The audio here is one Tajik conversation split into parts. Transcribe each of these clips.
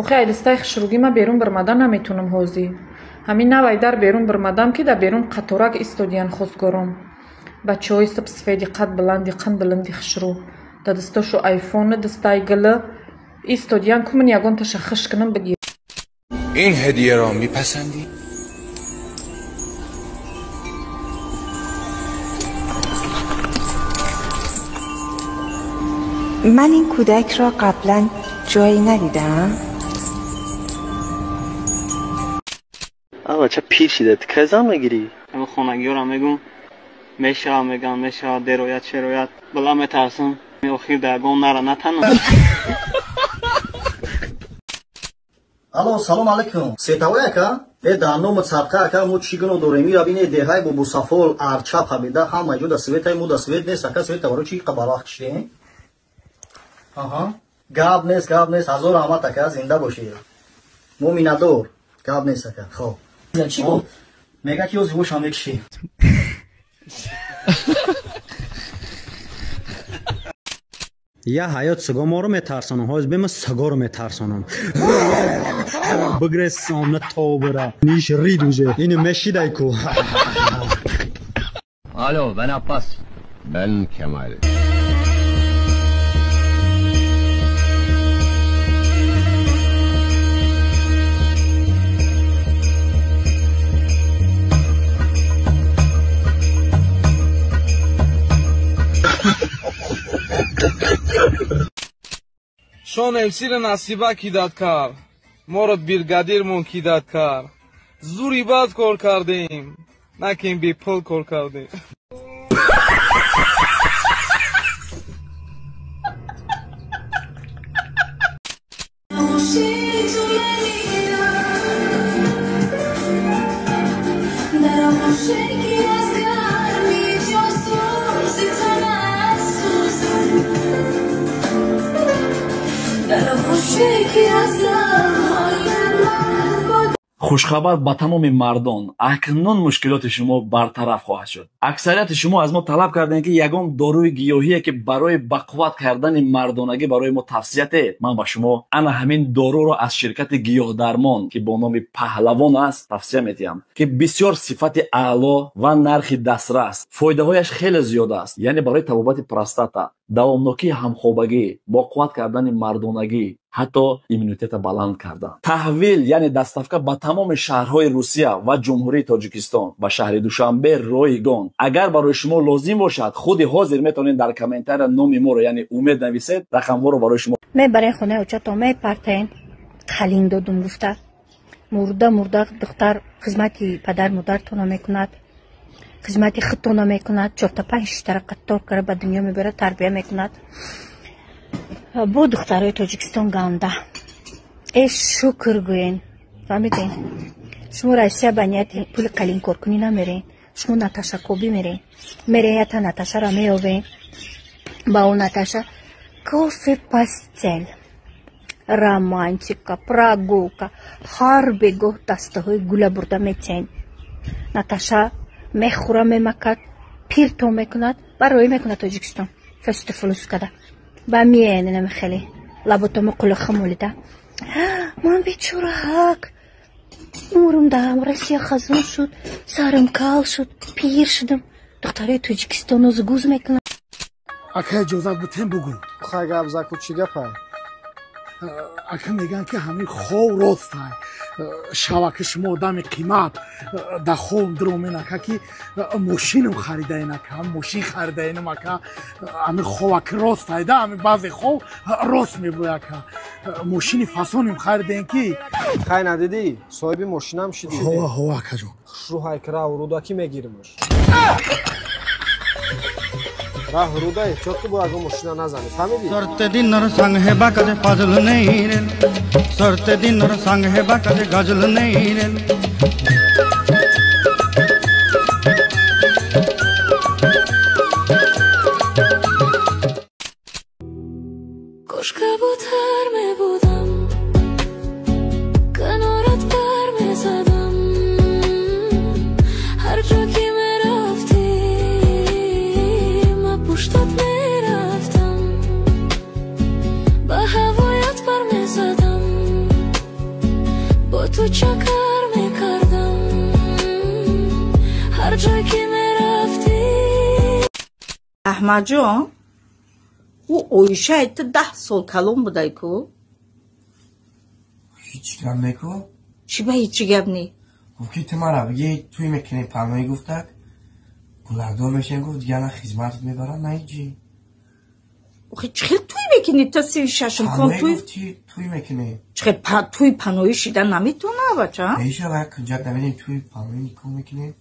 Охи ай дастаи хушругӣ ма берун бармада наметунам ҳозӣ. Ҳамин навай дар берун бармадам ки дар берун қаторак истодиян хостгорон. Бачаҳои сабсфеди қад баланди қанд баланди хушрӯ. Дар дастошу айфону дастаи гила истодиян ку ман ягонташа хиш кунам бигир. این هدیه را میپسندی؟ من این کودک را قبلا جایی ندیدم. آقا چه پیر شده کزا میگیری؟ اما خانگی را میگم میشه میگم میشه درویت شرویت بلا میترسم آخر درگام نره نتنم. Ало, салом алейкум. Сетавай ака? Э, дар номи садқа ака, мо чӣ гуноҳ дорем? Ира бине деҳаи Бобусафол, Арчап ҳабида, ҳама ҷо да светай, мо да свет нест, ака, света барои чӣ қа барвақт кишидем? Аҳа. Гап нест, гап нест. Ҳазор раҳмат ака, зинда бошӣ. Мо миннатдор. Гап нест ака. Хоб. Чӣ гуфт? Мега ки ёзи бошам мекишӣ. Я ҳаёт сигоморо метарсонам, ҳоз бема сигоро метарсонам. Бигресом на тобра. Ниш рид уже. Ину мешидай ку. Alo, ben Abbas. Ben Kemal. Шон МС-ро насиба кидат кард, моро бригадирмон кидат кард. Зури бад кор кардем, накин бепул кор кардем. Хушхабар ба тамоми мардон, акнун мушкилоти шумо бартараф хоҳад шуд. Аксарияти шумо аз мо талаб кардем ки ягон доруи гиёҳие ки барои бақувват кардани мардонагӣ барои мо тавсия диҳед. Ман ба шумо ана ҳамин доруро аз ширкати гиёҳдармон ки бо номи Паҳлавон аст тавсия медиҳам, ки бисёр сифати аъло ва нархи дастрас, фоидаҳояш хеле зиёд аст. Яъне барои табобати простата, давомнокии ҳамхобагӣ, боқувват кардани мардонагӣ, ҳатто иммунитета баланд кардан. Таҳвил яъне доставка ба тамоми шаҳрҳои Русия ва Ҷумҳурии Тоҷикистон, ба шаҳри Душанбе ройгон. Агар барои шумо лозим бошад, худи ҳозир метавонед дар комментария номи моро яъне Умед нависед, рақамҳоро барои шумо мебарен хонаи очато мепартен. Қалин додум гуфта. Мурда мурда духтар хизмати падар модарто намекунад, хизмати худто намекунад, чорта панҷ шиштара қаттор кара ба дунё мебарад, тарбия мекунад. Бо духтарои Тоҷикистон ганда. Э шукр гӯен, фаҳмиден? Шумо Россия ба нияти пули қалинкоркунӣ намерен, шумо Наташакобӣ мерен. Мерен ята Наташаро меёвен. Ба ӯ Наташа кофе постель, романтика, прогулка, ҳар бегоҳ дастаҳои гула бурда метиҳен. Наташа мехӯра, мемакад, пирто мекунад, барои мекунад Тоҷикистон. Фесту фулус када. Ба миен инами хеле лаботоми қулаха молида. Ман бечорак умрум дар Россия хазон шуд, сарам кал шуд, пир шудам. Духтарои Тоҷикистон озгуз мекунанд. Ака иҷозат бутем бугӯ. Хай гап заку, чӣ гапай? Ака мегӯянд ки ҳамин хов ростай. Шаваки шумо одами қимат дар хов дуромен ака ки мошинам харидаен ака, мошин харидаенам ака. Ҳамин хов ака ростай да, ҳамин баъзе хов рост мебӯяд ака. Мошини фасоним харидаен ки. Хай надидӣ, соҳиби мошинам шидӣ. Ҳова, ҳова акаҷон. Хушрӯ ҳайкра урудаки мегиримаш. Раҳ руда эҳтиёт ки бо ягон мошина назанӣ, фаҳмидӣ? Сарте динар санг ҳеба каде фазл нейрен, сарте динар санг ҳеба каде ғазл нейрен. Кош кабутар мебудам, канорат пар мезадам, ҳар ҷо ки мерафтӣ ма пуштат мерафтам, ба ҳавоят пар мезадам. ту чакар мекардам ҳар ҷой ки мерафтӣ. Аҳмадҷон, ӯ Оишаи ту 10 сол калон будай ку? Ҳеҷ гап не ку? Чӣ ба ҳеҷ гап не? Гуфт ки ту мара бигӣ тӯй мекунем, паноӣ гуфтак, гулардор мешем, гуфт дигар на хизматат мебарам, на ҳеҷи. Охи чӣ хел тӯй мекунӣ? Ту 36 хон тӯй тӯй мекунӣ? Чӣ хел тӯй паноӣ шида наметавона, бача? Мешава, як кунҷак намедем, тӯй паноӣ никоҳ мекунем.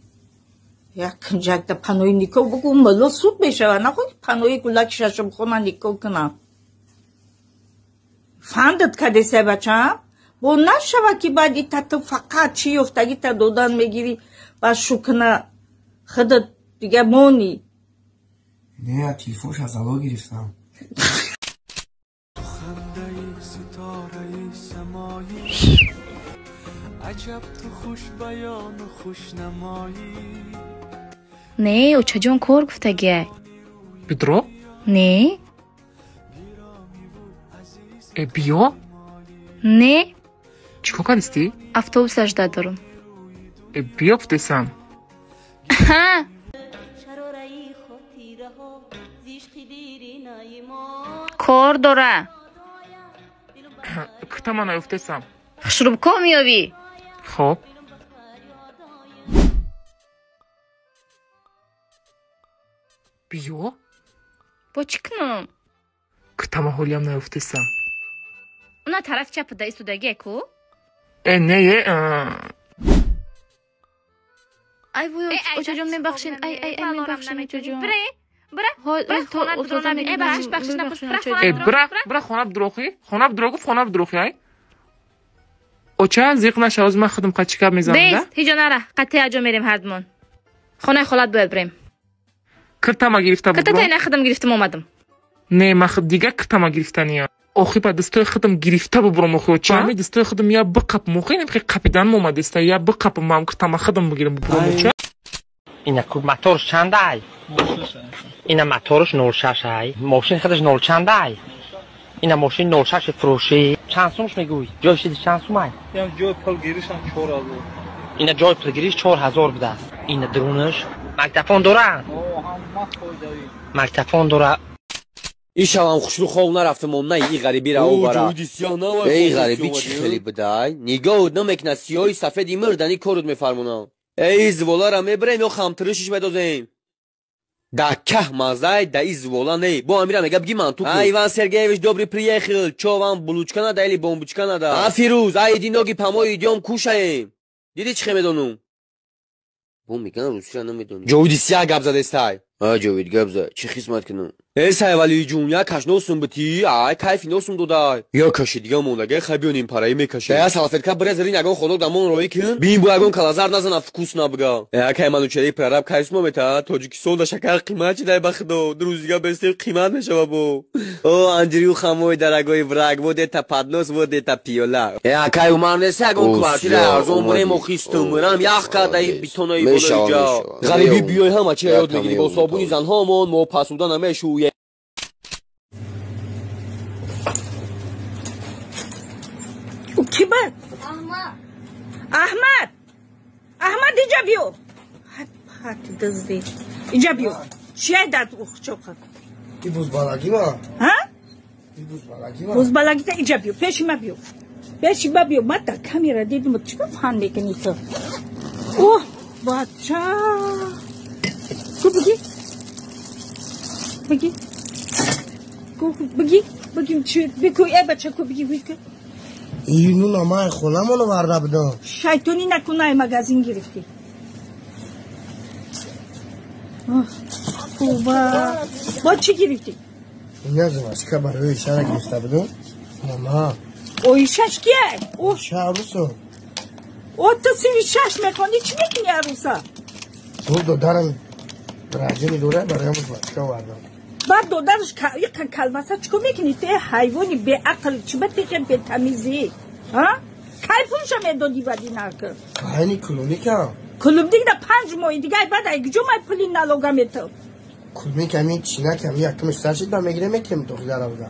Як кунҷакда паноӣ никоҳ бугу, мулло суд мешава. Нахоҳ паноӣ гулаки шашумхона никоҳ кунам. Фандат кадесай, бачаам? Бо нашава ки баъд ита ту фақат чӣ ёфтагита додан мегирӣ, баъд шукна худат дига монӣ. Не, телефонш аз ало гирифтам. Не, очаҷон кор гуфтагиай. Бедро? Не. Э, биё? Не. Чӣ кор кардистӣ? Автобус ажда дорам. Э, биё гуфтесам. Ҳа. Кор дора. Кутама наёфтесам. Хушрубко меёвӣ? Хоб. Биё? Бо чӣ кунам? Кутама ҳолиам наёфтесам. Уна тарафи чапада истодагие ку? Э, не, е. Ай вой, очаҷон, мебахшед. Ай, ай, ай, мебахшед, очаҷон. Э, бира, бира, хона бидурохӣ, хона бидуро, гуфт хона бидурохӣ. Ай оча, зиқ наша, ҳозир ман худам қачи гап мезанам. Бест, ҳеҷо нара, қатъи аҷо мерем ҳардумон. Хонаи холат бояд бирем. Киртама гирифта буд. Киртата ина худам гирифтам омадам. Не, ман дига киртама гирифтания. Охи ба дастҳои худам гирифта бубурам, охи оча. Ҳами дастҳои худам я биқапм, охи ин қапидан омадеста, я биқапм, ман киртама худам бигирам бубурам, оча. Ина ку моторш чандай? Ина моторш 06 ай. Мошин худаш 0 чандай? Ина мошин 06 фурӯшӣ. Чанд сумш мегӯй? Ҷой шиди чанд сум ай? Ям ҷой пулгиришам 4000. Ина ҷой пулгириш 4000 будааст. Ина дурунаш мактафон дора? Мактафон дора. Ишавам хушрӯ хов нарафтам, на и ғарибира овара. Эй ғарибӣ чӣ хеле будай? Нигоҳут намекунад, сиёҳи сафеди мирдани корут мефармонам. Эй зволара мебарем ё хамтиришиш медозем? Да каҳ мазай, да и звола не. Бо амира мега бги ман ту. А Иван Сергеевич добрый приехал. Чо вам булучка нада или бомбучка нада? А Фируз, а иди ноги помой, идём кушаем. Диди чӣ хе медонум? Бо меган русия намедонӣ. Ҷовиди сия гап задестай. А Ҷовид гап зад. Чӣ хизмат кунам? Э Сайвали ҷун, як каш носум битӣ, ай кайфи носум додай. Я каши дига мондага хай биёнем параи мекаши. Я салфетка бирез рин ягон ходок дамон роӣ кун. Бин бо ягон калазар назана вкус набига. Э акай манучери прораб кайс момета, Тоҷикистон да шакар қимат чидай ба худо. Ду рӯз дига бестем қимат мешава бо. О Андрюха мой дорогой враг, вот это поднос, вот это пиёла. Э акай умар нест ягон квартира арзон бурем охистум, рам ях кардаи битонаи болои ҷа. Ғарибӣ биёй ҳама чи ёд мегирӣ бо собуни занҳомон мо пасуда намешӯем. Ки бад? Аҳмад, Аҳмад, иҷа биё. Ҳати дизди, иҷа биё. Чия дар чоқа? И бузбалаги ма. Ҳа? И бузбалаги ма. Бузбалагита иҷа биё, пеши ма биё. Пеши ма биё. Ма дар камера дидим, чӣ фан мекунӣ ту? Оҳ, бача. Ку биги? Биги? Ку биги? Биги чӣ? Бику, э бача, ку биги, биги. Ин нуна ман хонамон оварда будам. Шайтонӣ накунай, магазин гирифтӣ. Хуба. Бо чӣ гирифтӣ? Незанам, чика барои Оишара гирифта будам. Мама. Оишаш кия? Оиша арӯсо. О, ту 36 мехонӣ, чӣ мекунӣ арӯса? Гул додарам раҷини дора, барои бачка овардам. Баъд додараш калбаса чикор мекунӣ? Ту ҳайвони беақл, чӣ ба тихе бетамизӣ? Ҳа? Кай пулша медодӣ баъди наркы? Айни клубника. Клубникда 5 моҳи дига, баъд ай куҷо май пули налога метам? Клубника ми чинакам якмиш саршид ба мегирем мекем дохила равда.